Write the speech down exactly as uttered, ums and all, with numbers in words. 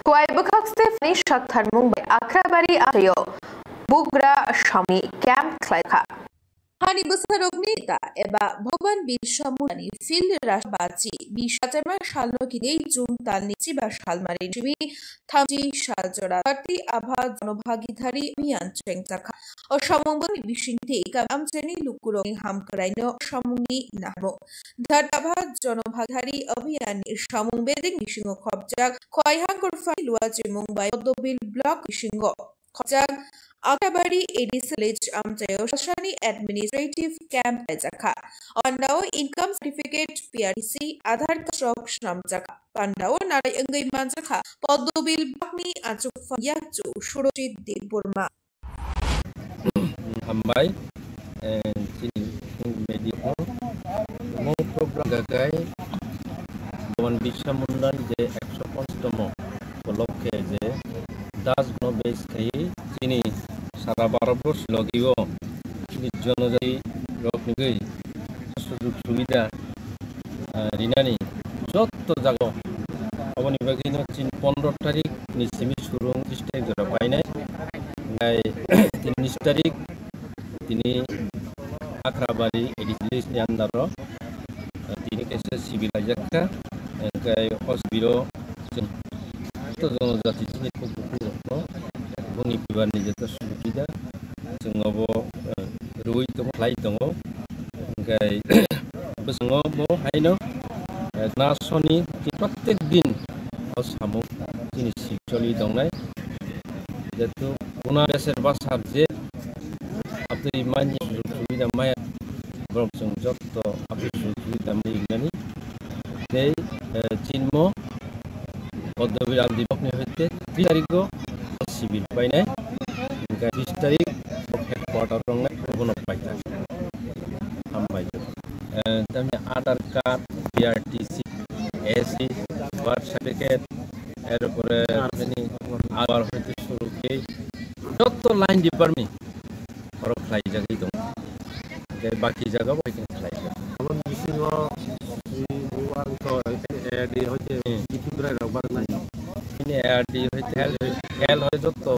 Kwai bwkhak Stephen ni sakthar mung bai Akrabari amchaio bugra samni camp khlai kha. Hani bwsarokni neta eba Bhagwan Birsa Mundani field Rashtrapati bini sachaima salno kinwi June talni chiba salmari simi thamchi saljora Dharti Aaba Janbhagidari Abhiyan chengjakha. O samung bwrwini bisingtwi kami amchaini lukurokni hamkwraino samungni naharmung. Dharti Aaba Janbhagidari Abhiyanni samung bedekni bisingo khopjak Khowai Hangkhorphani Luachimung bai Poddobil block bisingo khopjak Akrabari A D C village amchaio sasani administrative camp khlaijakha. O pandao income certificate, P R T C, Aadhaar card rok swnamjakha. Pandao narai wngwi manjakha Poddobil blockni achukphang yakchu Surojit Debbarma. Hambai, eh, chini media no mo program gagai Bhagwan Birsa Mundan je ekso ponchosh tomo upolokhe je das no base khai chini sara Bharat borsh logio chini jonojati rok nigwi sujug subida ah, rinani jotto jago. Aboni bagwino chini pondro tarik ni simi surung district jora painai. Nai tini unis tarik tini Akrabari A D C village ni under o, ah, tini kaisa sibir laijakha. Engkai o sibiro chwng jotto jonojati chini bukhuk bukhuk rokno bongni bibar ni jotto subida chwng obo, ah, rwi tongo, khlai tongo. Engkai bwskango bo haino, eh, nasoni tini prottek din o samung chini sik choli tongnai. Jehetu kuna deser bwsar je abtwi manya sujug subida maya borok chwng jotto abtwi sujug subida maya rinani. Tei, eh, chinmo Poddobil R D block ni hoite tris tarikgo sibir painai, hingkhe tris tarik headquarter rongnai bono paithak. Hambai. Eh, tamni Aadhaar card, P R T C, A C, birth certificate, erpore tini abar hoite suru khe jotto line department borok khlaijagwi tongo. Tei baki jaga bai khe khlai kha. Abo bisingo si buwang to A R D hoite Hmm. Bipul Rai rok barnai. Ini A R D hoite L, L hoi jotto